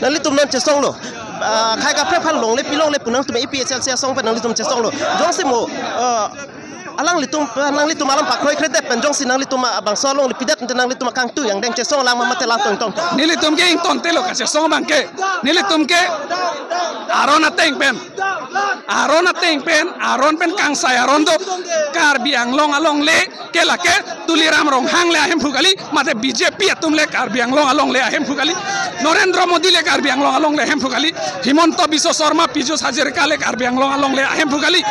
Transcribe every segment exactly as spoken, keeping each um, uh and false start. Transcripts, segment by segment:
Nanglitum non chesonglo. Ah, khei kaprek aphan longle pilongle pu nangtum A P H L C asong pen nanglitum chesonglo. Jongsi mo, ah, alanglitum, nanglitum alam pakroikredet pen jongsi nanglitum, ah, bangso alongle pidet ante nanglitum akangtui angdeng chesong lang ma mate lang tong tong. Nelitum ke ingtontelo kachesong abang ke. Nelitum ke aron ateng pen. Aron ateng pen, aron pen kangsai aron do. Karbi Anglong alongle ke lake Tuliram Ronghang le ahemphu kali, mate B J P atum le Karbi Anglong alongle ahemphu kali, Narendra Modi le Karbi Anglong alongle ahemphu kali, Himanta Biswa Sarma, Piyush Hazarika le Karbi Anglong alongle ahemphu kali,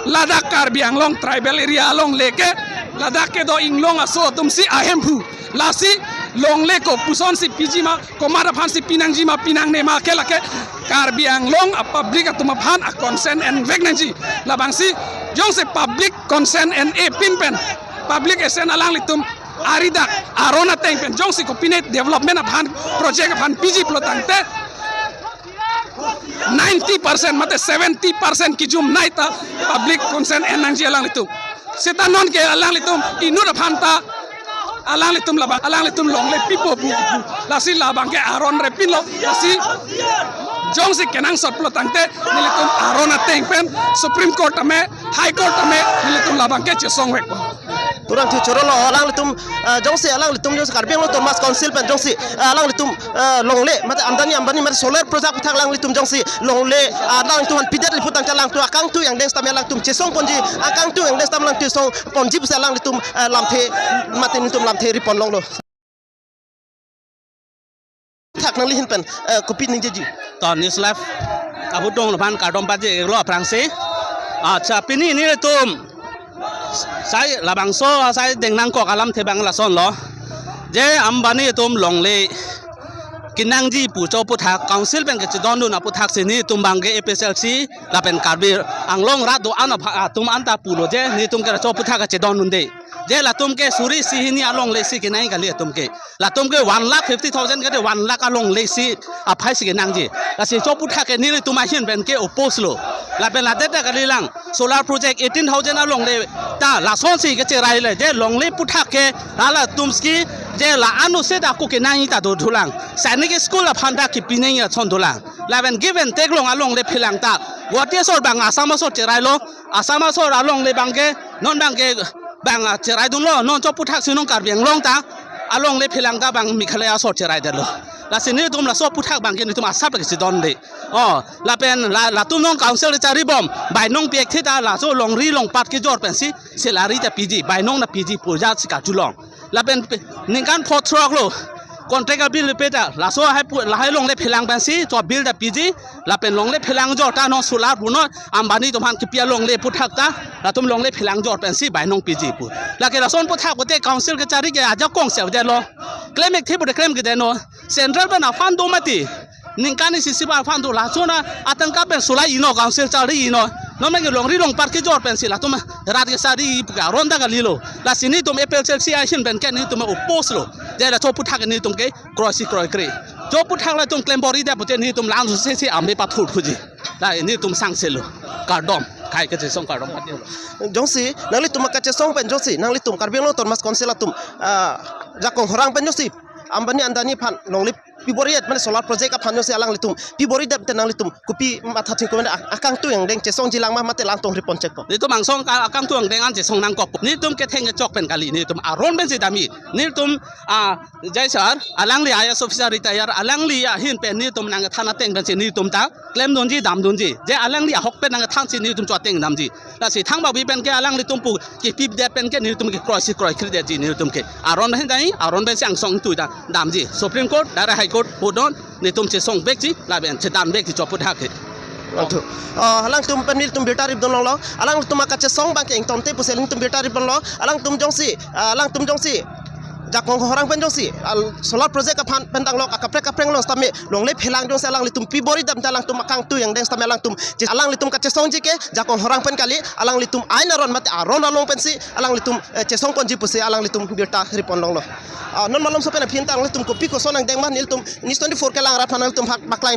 ladak Karbi Anglong tribal area alongle ke, ladak kedo inglong aso atum si ahemphu, lasi longle kopusonsi piji ma, komat aphansi pinangji ma pinangne ma ke lake Karbi Anglong a-public atum aphan a-consent envek nangji. Labangsi jongsi public consent en-e pin pen, public assent alanglitum aridak aron ateng pen jongsi kopine development aphan, project aphan piji pulo tangte ninety percent mate seventy percent kijumnei ta public consent en nangji alanglitum. Seta non ke alanglitum inut aphan ta, alanglitum labang, alanglitum longle pipo pu, pu. Lasi labang ke aron repinlo. Lasi jongsi kenangsot pulo tangte nelitum aron ateng pen Supreme Court tame, High Court tame nelitum labang ke chesongvekpo. Kurang thu chorolo alanglitum, ah, jongsi alanglitum jongsi Karbi Anglong Autonomous Council pen jongsi, ah, alanglitum, ah, longle mate Adani Ambani mate solar project aputhak alanglitum jongsi longle, ah, alanglitum aphan pidet le pu tangte alangtum akangtui angdeng sitame alangtum chesongponji, akangtui angdeng sitame alangtum chesongponji pusi alanglitum, ah, lamthe mate nelitum lamthe ripon longlo. Thak nangli ahin pen, eh, kopi ningjeji? To News Live abudong aphan kardom paji-iklo aphrangsi. Acha, pini nelitum sai labangso sai deng nangkok alamthe abang lasonlo. Je Ambani atum longle kenangji pu cho aputhak council pen kachedondun aputhak si nelitum abang ke A P H L C lapen Karbi Anglong rat do-an apha-, atum anta pulo je nelitum ke cho aputhak kachedondunde. Je latum ke suri isi hini alongle si kenang kali atum ke. Latum ke one lakh fifty thousand ke de one lakh alongle si aphai si kenangji. Lasi cho aputhak ke nelitum ahin pen ke oppose lo. Lapen ladet ta kalilang. Solar project eighteen thousand alongle ta lasonsi kecherai le. Je longle aputhak ke lalatum si je la-an ose ta ako kenangji ta dothulang. Sainik school aphan ta kepi nangji ason dolang. Lapen give and take along alongle phelang ta. Guwahati asor abang Assam asor cherailo. Assam asor alongle abang ke non abang ke abang, ah, cheraidunlo, non cho aputhak si non Karbi Anglong ta alongle phelang ta abang Meghalaya asor cheraidetlo. Lasi nelitum laso aputhak abang ke nelitum asap lake chedonde. Oh, lapen la, latum non council charibom, bainong pi-ik thita laso longri longpat kejor pensi salary ta piji, bainong ta piji pu ajat si kachelong. Lapen pe-, ningkan pho throk lo contract abill pe ta laso hai pu, lahai longle phelang pensi cho bill ta piji, lapen longle phelang jor ta non solar pu non Ambani atum aphan kepi alongle aputhak ta latum longle phelang jor pensi bainong piji pu. Lake lason aputhak pute council kechari ke ajakong si avedetlo. Klem-ik the pute klem-ik det non. Central pen a-fund do mati. Ningkan isi isi ba fund do, lason atangka pen solar ino, council charli ino. Non abang ke longri longpat kejor pensi latum rat ke sari pu ke aron ta kalilo. Lasi nelitum A P H L C ahin pen ke nelitum oppose lo. Je la cho aputhak nelitum ke kroisi kroikre. Cho aputhak latum klem bor-idet pute nelitum lang sese ame pathurthuji. La nelitum sangselo. Kardom. Khei kachesong kardom. Jongsi nanglitum akachesong pen jongsi nanglitum Karbi Anglong Autonomous Council atum, ah, Jakong Horang pen jongsi Ambani Adani aphan longle pi bor-idet mane solar project aphan jongsi alanglitum pi bor-idet te nanglitum kopi matha chingko mane ak-, akangtui angdeng chesongji lang ma mate lang tong ripon chekpo? Nelitum angsong ka-, akangtui angdeng an chesong nangkok. Nelitum ketheng kechok pen kali, nelitum aron pensi damji. Nelitum, ah, Jai sir, alangli I A S officer retire, alangli ahin pen nelitum nangthan ateng pensi nelitum ta klemdunji, damdunji. Je alangli ahok pen nangthansi nelitum cho ateng damji. Lasi thangbak pen ke alanglitum pu kepidet pen ke nelitum ke kroisi kroikredetji nelitum ke. Aron ahin dai, aron pensi angsong tui ta damji. Supreme Court, direct High Court, pudon, nelitum chesongvekji, lapen chedanvekji cho aputhak ke. Langthu. Ah, alangtum pen nelitum birta ripdun longlo. Alangtum akachesong abang ke ingtonte pusi nelitum birta ripdunlo. Alangtum jongsi, ah, alangtum jongsi Jakong Horang pen jongsi, al solar project aphan pen danglok akaprek kaprek along sitame longle phelang jongsi alanglitum pi bor-idet te alangtum akangtui angdeng sitame alangtum che-, alanglitum kachesongji ke Jakong Horang pen kali, alanglitum ain aron mate aron along pensi alanglitum, eh, chesongponji pusi alanglitum birta ripon longlo. Ah, non malomso pen aphi ta alanglitum kopi koson angdeng ma nelitum News twenty-four kelang rat aphan nelitum phak baklai.